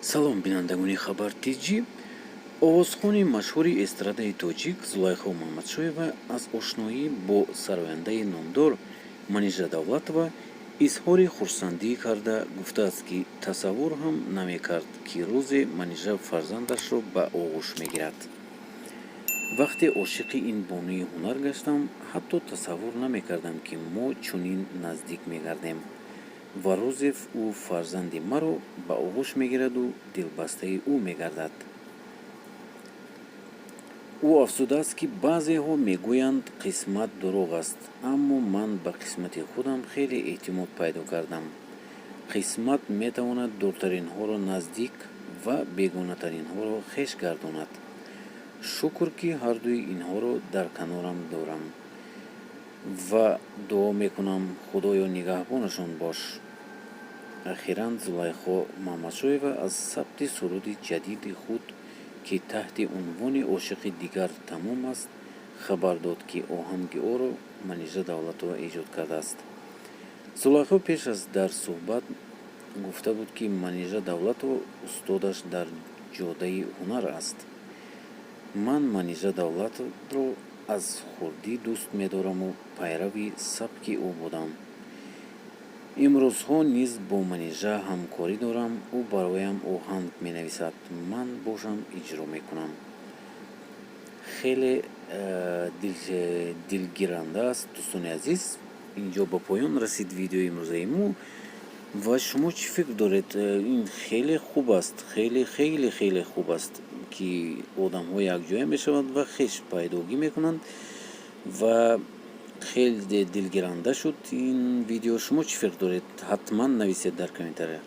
Салом, бинандагони Хабар Тҷ. Овозхони машҳури эстрадаи тоҷик Зулайхо Муҳаммадшоева аз ошноӣ бо сарояндаи номдор Манижа Давлатова изҳори хурсандӣ карда, гуфтааст, ки тасаввур ҳам намекард, ки рӯзе Манижа фарзандашро ба оғӯш мегирад. Вақте ошиқи ин бонуи ҳунар гаштам, ҳатто тасаввур намекардам, ки мо чунин наздик мегардем ва рӯзе ӯ фарзанди маро ба оғӯш мегираду дилбастаи ӯ мегардад. Ӯ афзудааст, ки баъзеҳо мегӯянд, қисмат дурӯғ аст, аммо ман ба қисмати худам хеле эътимод пайдо кардам. Қисмат метавонад дуртаринҳоро наздик ва бегонатаринҳоро хеш гардонад. Шукр, ки ҳардуи инҳоро дар канорам дорам ва дуо мекунам: Худоё, нигаҳбонашон бош. Ахиран Зулайхо Муҳаммадшоева аз сабти суруди ҷадиди худ, ки таҳти унвони «Ошиқи дигар тамом» аст, хабар дод, ки оҳанги онро Манижа Давлатова эҷод кардааст. Зулайхо пеш аз дар суҳбат гуфта буд, ки Манижа Давлатова устодаш дар ҷодаи ҳунар аст. Ман Манижа Давлатро аз хурдӣ дӯст медораму пайрави сабки ӯ будам. Имрӯзҳо низ бо Манижа ҳамкорӣ дорам. Ӯ бароям оҳанг менависад, ман бошам иҷро мекунам. Хеле дилгиранда аст. Дӯстони азиз, инҷо ба поён расид видеои имрӯзаи мо. Ва шумо чӣ фикр доред? Ин хеле хуб аст, хеле, хеле, хеле хуб аст, ки одамҳо якҷоя мешаванд ва хеш пайдогӣ мекунанд, ва хеле дилгиранда шуд ин видео. Шумо чӣ фикр доред? Ҳатман нависед дар комментария.